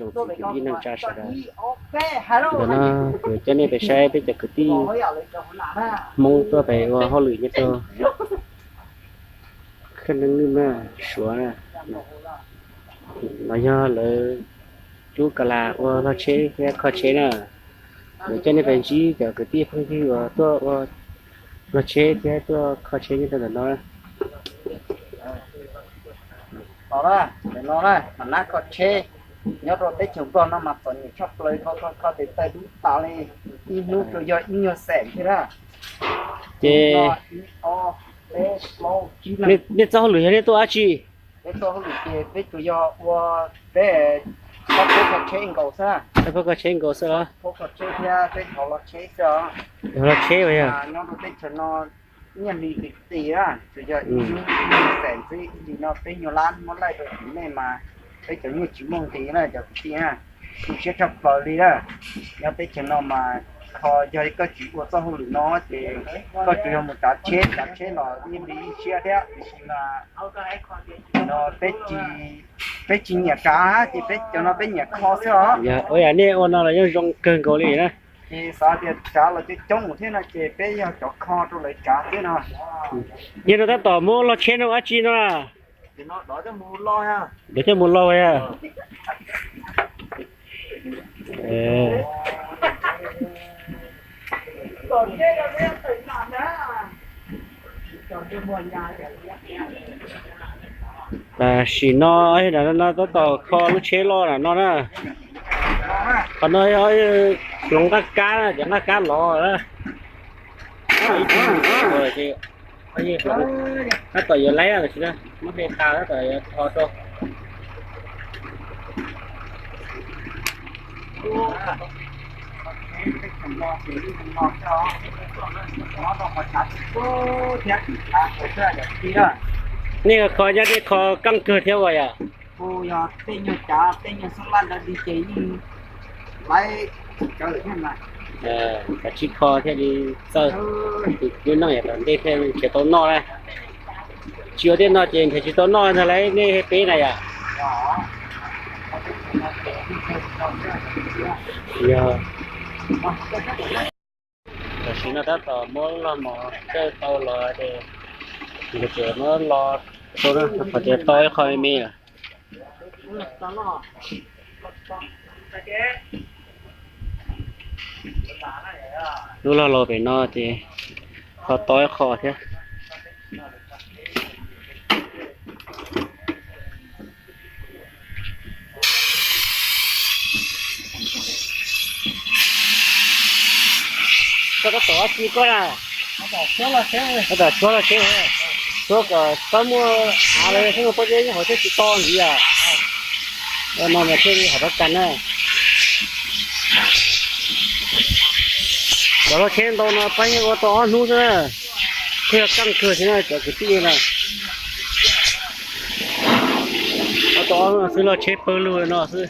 Tsoom txiv kwv tij neej tsa sawv daws, ntawm no kuv coj nej pem saib peb cov kwv tij Hmoob tuaj pem ua hauj lwm nyob rau khab neeb lwj na, Suav na. No yog lawv cub kas las ua log tsheb thiab kho tsheb na. Kuv coj nej pem ntsib cov kwv tij phooj ywg uas tuaj ua log tsheb thiab tuaj kho tsheb nyob rau ntawm no. Los na, ntawm no na mas nab kho tsheb nyob rau teb chaws Nplog no mas txom nyem tshaj plaws, kho kho kho tes taw dub tas li, ib hnub tsuas yog ib nyuag xees thiab na. Ces nej txoj hauj lwm yog nej tuaj dab tsi? Peb txoj hauj lwm ces peb tsuas yog ua peb pab kho tsheb nkaus xwb. Pab kho tsheb nkaus xwb los? Pab kho tsheb thiab peb thov log tsheb xwb os. Log tsheb yog nyob rau teb chaws no nyiaj hli ti ti na, tsuas yog ib hnub ib nyuag xees xwb, ib hlis no peb nyuag lab muab laij rau tim nej mas peb cov nyiaj tsis muaj nqis na cov kwv tij na. Tu siab tshaj plaws li na. Nyob teb chaws no mas kho, yog koj tsis ua txoj hauj lwm no ces koj tsuas yog mus tsav tsheb, tsav tsheb los yeej li ib siab thiab, tiam sis mas no peb tsis nyiam tsav ces peb cov no peb nyiam kho xwb os. Ua yam nej ua no los yeej zoo kawg nkaus li na. Ces xav tias tsav los coob coob thiab no ces peb yog cov kho rau lawv tsav xwb no. Yog no tab tom muab log tsheb no dab tsi no? Dov coj mus log. Tam sim no no tab tom kho lub tsheb loj no na. Qhov no hloov nqaj kab, cov nqaj kab lov na. Tab tom yuav laib lawm, muab hle tas tab tom yuav tho rau. Nej kho nyob tej kho keej kawg thiab as yom? Kuj yog tej nyuag cav tej nyuag xab laj ntawd li ces yeej laib. Kav tsij kho thiaj li txawj, lub neej yav tom ntej thiaj nrhiav tau noj na. Tsis ua tej no ces nrhiav tsis tau noj ntag lauj nej peb na yom. Yog tam sim no tab tom muab lub log mos txawj tau los ces nkawd tseem muab lo rau na, qhov tias tau ib qho me me lawm. Lub log los pem no ces kho tau ib qho thiab. Koj tab tom ua dab tsi koj na? Tab tom tshuab log tsheb, tshuab kom txhob muaj av los yog txhob muaj pob zeb nyob hauv thiaj tsis to ntxiv yom. No mas thiaj li hom rab kas na. Cov log tsheb ntau no pab yeej ua tau ob hnub xwb na. Thiaj keej kawg thiab na cov kwv tij na. Ua tau ob hnub xwb log tsheb pawg lug no xwb.